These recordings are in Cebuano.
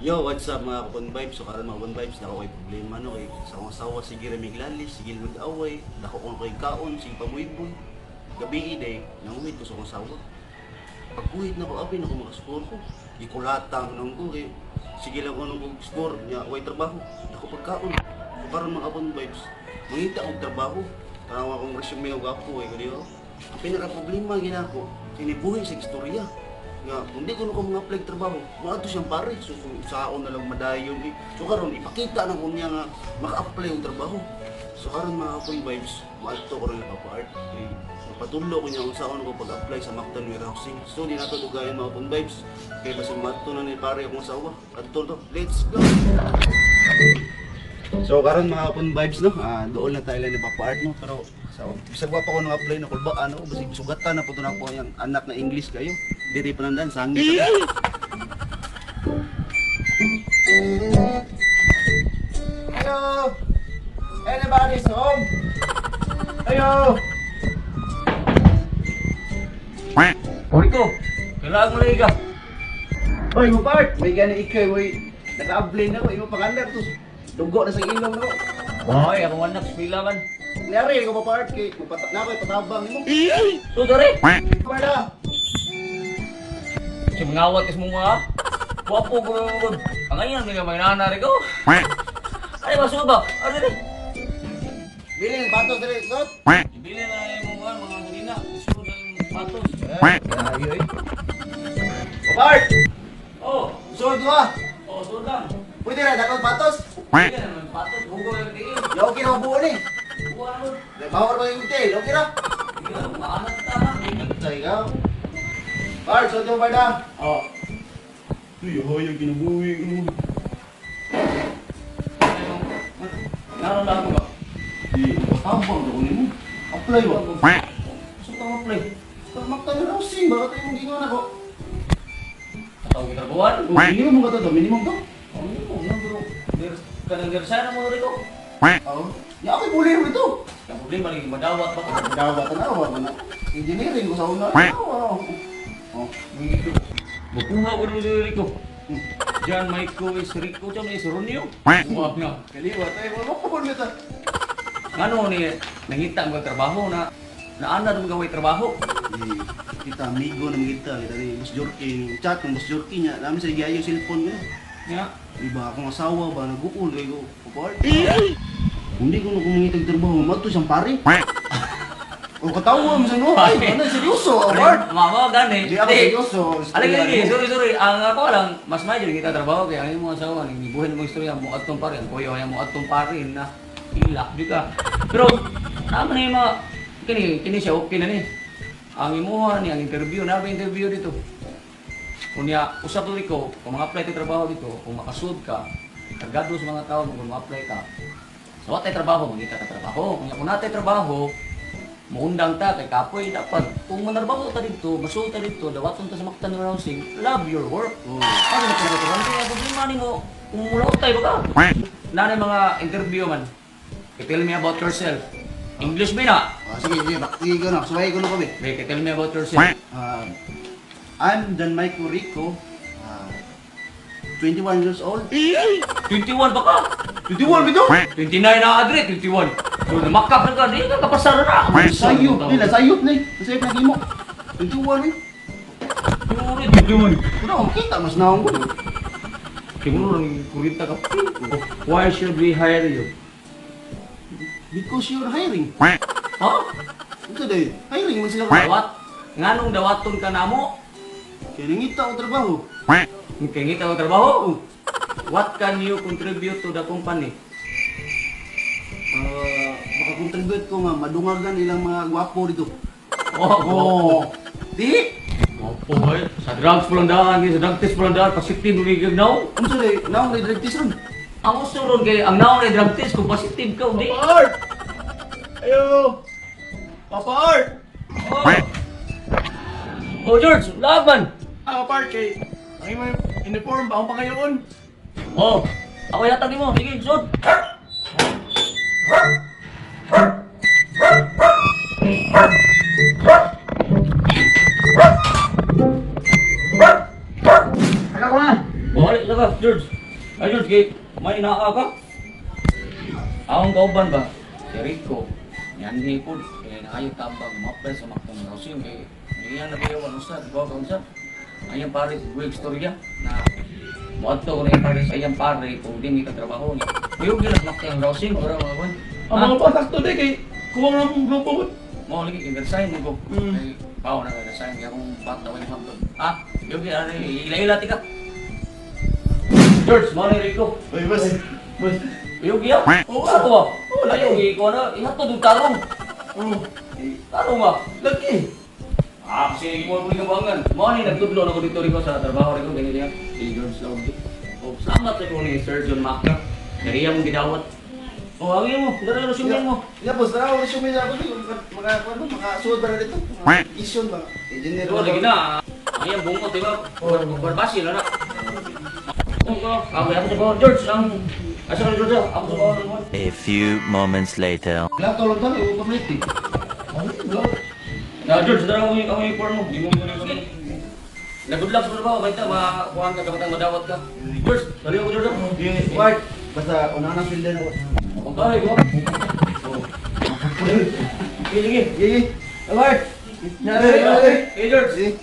Yo, what's up, mga kapon vibes? So karon, mga kapon vibes, dako kay problema, no, kay sa akong asawa sige ra miglalis, sige mag-away, dako ko kay kaon, sige pamuyboy. Gabi day, nanguhid ko sa akong asawa. Pagkuhid na ko, abi na ko makascore ko. Gikulata ko nang ko kay sige lang ko nang kog score nya way trabaho. Dako pagkaon. So karon, mga kapon vibes, mangita og trabaho. Tanaw akong resume og ako eh, kadiyo. Ang pinaka problema ginako, kinibuhi sa istorya nga kung di ko na ko mga apply trabaho, moadto siyang pare. So kung saon na lang madayon eh. So karon ipakita na ko niya nga maka-apply og trabaho. So karon, mga kapoy vibes, moadto ko rin Papa Art. Kay mapatulo ko niya kung saan ko pag-apply sa Mactan Warehousing. So di nato dugayan, mga kapoy vibes. Kay basig moadto na ni pare akong asawa. Adto to. Let's go. So karon, mga kapoy vibes, no, doon na tayo lang ni Papa Art, no, pero sa bisag wa pa ko nang apply na kulba ano, basig sugatan na po to na po yung anak na English kayo. Diri pa nandan sangit. Hello! Anybody's home? Ayo! Rico, kailangan mo lagi ka. Oy, mo part, may gani ikay, oy. Naka-apply na ko imo pangalan to. Dugo na sa ilong ko. Hoy, akong anak, pila man. Nari ko pa part kay mapata na ko patabang nimo. So, dore. Parda. Si mangawat is mo mga. Wapo ko. Ang ngayon, nga may nana, Rico. Ay, masuod ba? Ano rin? Bilin patos diri, sot. Ibili na yung mga mga kanina. Isuod ng patos. Ayo eh. Part. Oh, Sot wa. oh, suod lang. Pwede ra dakong patos. Bili na naman patos. Hugo yung tiin. Ya okay na buo ni. Buwa na nun. Bawal ba yung hotel? Okay ra. Sige lang, maanak ta ha. Antay ka. Part, sot mo parda. Oh. Uy, hoy, yung kinabuhi mo. Naroon lang ako ba? Di, patabang ko nimo. Apply ba? Suod ang apply. Mactan Warehousing, bakit imong gingon ako? Tawag kita buwan. Oh, minimum ka to, minimum to. Oh, no, bro. Kanang resign mo, Rico. Oo. Ya ako'y buli mo ito. Ang problema lagi madawat ba? Dawa tanawa ko na. Engineering ko sa una. Tanawa. Oh. Bukuha ko rin Rico. John Michael is Rico, John is Ronio. Wag na. Kaliwat ay wala ko po nito. Ngano ni nangita mo trabaho na naana mo gaway trabaho. Eh, kita amigo na kita kita ni Boss Jorky, chat ng Boss Jorky niya. Namin sa igayo cellphone niya. Nga. Iba akong asawa ba naguol kay ko. Kapal. Hindi ko na kumangitag trabaho, mato siyang pare. O katawa mo sa no. Ay, ano seryoso, Bart. Mama gani. Di ako seryoso. Alay lagi, sorry sorry. Ang ako lang mas medyo kita trabaho kay ang imong asawa ning gibuhin mo istorya mo adtong pare, ang kuya mo adtong pare na ilak di ka. Pero naman na yung mga kini kini siya okay na ni. Ang imuha ni ang interview na ba interview dito. Kunya usap to ko, kung mga-apply ka trabaho dito, kung makasud ka, kargado sa mga tao kung ma-apply ka. So, atay trabaho, mangita ka trabaho. Kung kung natay trabaho, muundang ta kay kapoy dapat kung manarbaho ta dito, masuot ta dito, dawaton ta sa Mactan Warehousing, love your work. Oh. Ano na pinatuturan kaya problema nimo kung mulaot tayo ba ka? Nanay mga interview man. Kay tell me about yourself. English ba na? Ah, sige, sige, sige ko na. Suway ko na kami. Okay, tell me about yourself. I'm John Michael Rico, 21 years old. 21 ba ka? 21 bito? 29 na adre, 21. So namakap na ka, di ka kapasar na. Sayop, ni nasayop ni. Nasayop na gimo. 21 eh. Yuri, 21. Pero kita mas naong ko. Siguro nang kurita ka. Why should we hire you? Because you're hiring. Ha? Ito day, hiring man sila. Dawat? Nganong dawaton ka namo? Kaya nangita ko trabaho. Kaya ngita ko trabaho. What can you contribute to the company? Makakontribute ko nga madungagan ilang mga gwapo dito. Oh, Oh. Di? Opo, boy. Sa drugs po lang daan, sa drug test po lang daan, positive ni kag naong. Unsa day, naong na drug test ron. Ang uso ron kay ang naong na drug test kung positive ka hindi. Papa Art! Ayo! Papa Art! Oh. Oh, George, laban. Ah, Papa Art, kay ang imong uniform ba akong pangayoon? Oh, ako yata nimo. Sige, sud. Saka ko na! Oh, hali ka, George. Ay, George, kay may naa ka. Akong kauban ba? Si Rico. Yan ni po. Kaya naayo tabang ma-apply sa Mactan Housing. Kay niya na kayo ano sa, di ba kaunsa? Ayang pare, buwig storya na muadto ko na yung pare sa iyang pare kung di mi katrabaho niya. Kuyog yun ang Mactan Housing, ora mga kon. Ang mga pa sakto di kay kuwang na mong grupo ko. Mo lagi kay resign mo ko. Kay pao na resign kay akong bata ko yung hapon. Ah, yun ano ila-ila tika. George, mo ni Rico. Uy, boss. Boss. Kuyog iya. Oo, Ako ba? Oo, lagi. Ayaw, ko na ihatod og tarong. Oh, Tarong ba? lagi. Ah, kasi mo mo yung bangan. Mo ni nagtudlo na ko dito Rico sa trabaho Rico ganyan niya. Si George Laudi. Oh, salamat sa ko ni Sir John Maca. Nariya mong gidawat. Oh, angin mo, dara resume mo. Ya, boss, tara ako resume na ako. Maka, ano, makasuod ba na dito? Isyon ba? Engineer Ito, lagi na. Ayan, bungot, di ba? Barbasi na na. Oo, okay, ako sa bawon. George, ang... Asa ka na, George? Ako sa bawon. A few moments later. Wala tulog doon, i-complete eh. Na, George, dara ako yung form mo. Di mo mo na Na good luck sa trabaho, baita, makuhaan ka, kapatang madawat ka. George, dali ako, George. Ward, basta una na field ako. Ang bahay ko. Sige, sige. Sige, Ward. Nyari, nyari. Hey, George.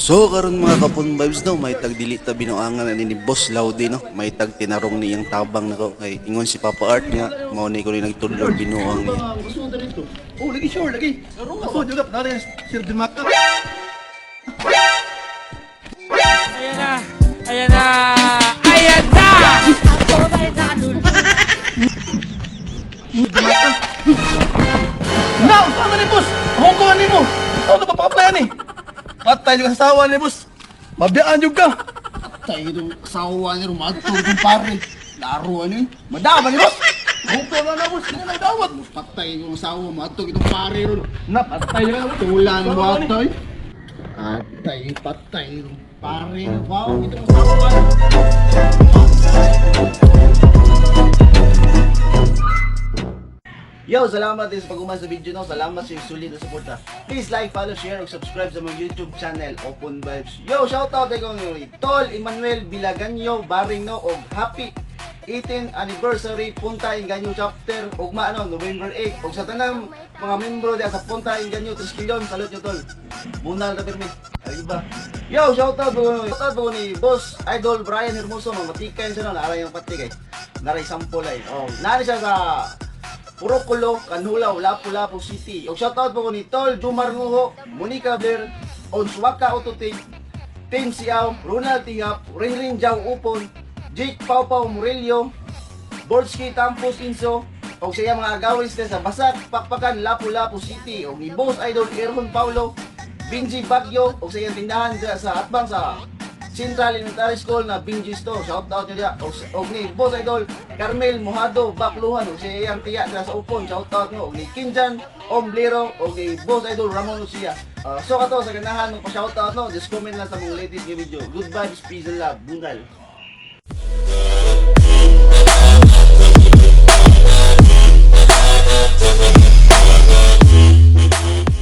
So karon mga kapon vibes no, may tag dili ta binuangan ani ni Boss Laudi no, may tag tinarong niyang tabang nako kay ingon si Papa Art nga mao ni ko rin nagtudlog binuang niya. Gusto mo dito. Oh, lagi sure, lagi. Ako, juga na Sir Dimaka. Ayan na! Ayan na! Ayan na! Na, saan ni boss? Akong kuha ni mo. Ako na papaka-applyan ni. Patay yung asawa ni boss. Mabiyaan yung ka. Patay itong asawa niya, rumadto itong pare. Laro ano eh. Madama ni boss! Akong kuha na boss. Hindi na dawat. Patay itong asawa, madto itong pare ron. Na, patay yung ka. Tula ni mo atoy. Atay, patay itong pare. Wow, itong asawa. Yo, salamat din sa pag-uman sa video no. Salamat sa iyong sulit na suporta. Please like, follow, share ug subscribe sa mga YouTube channel Open Vibes. Yo, shout out kay Tol Emmanuel Bilaganyo Baring no og happy 18th anniversary Punta Inganyo chapter ugma ano November 8 ug sa tanang mga membro diha sa Punta Inganyo Triskelion, salute nyo tol. Bunal ta pirmi. Ay ba. Yo, shout out po ni Boss Idol Brian Hermoso, mamatikay siya no, naaray yung patikay. Naray sample ay. Oh, nari siya sa Purokulo, Kanhulaw, Lapu-Lapu City. Og shoutout po ko ni Tol Jumar Nguho, Monica Blair, Onswaka Ototig, Tim Siaw, Ronald Tihap, Rinrin Jaw Upon, Jake Pau Murillo, Borski Tampos Inso, og sa iyang mga agawins din sa Basak, Pakpakan, Lapu-Lapu City, og ni Boss Idol Erhon Paulo, Benji Bagyo, og sa iyang tindahan dira sa atbang sa Central Elementary School na Benji Store. Shout out nyo diya. Og ni Boss Idol Carmel Mojado Bakluhan og sa iyang tiya dira sa Upon. Shout out nyo. Og ni Kinjan Omblero og ni Boss Idol Ramon Lucia. So kato sa ganahan mo pa shout out no. Just comment lang sa mong latest nga video. Good vibes, peace and love. Bunal.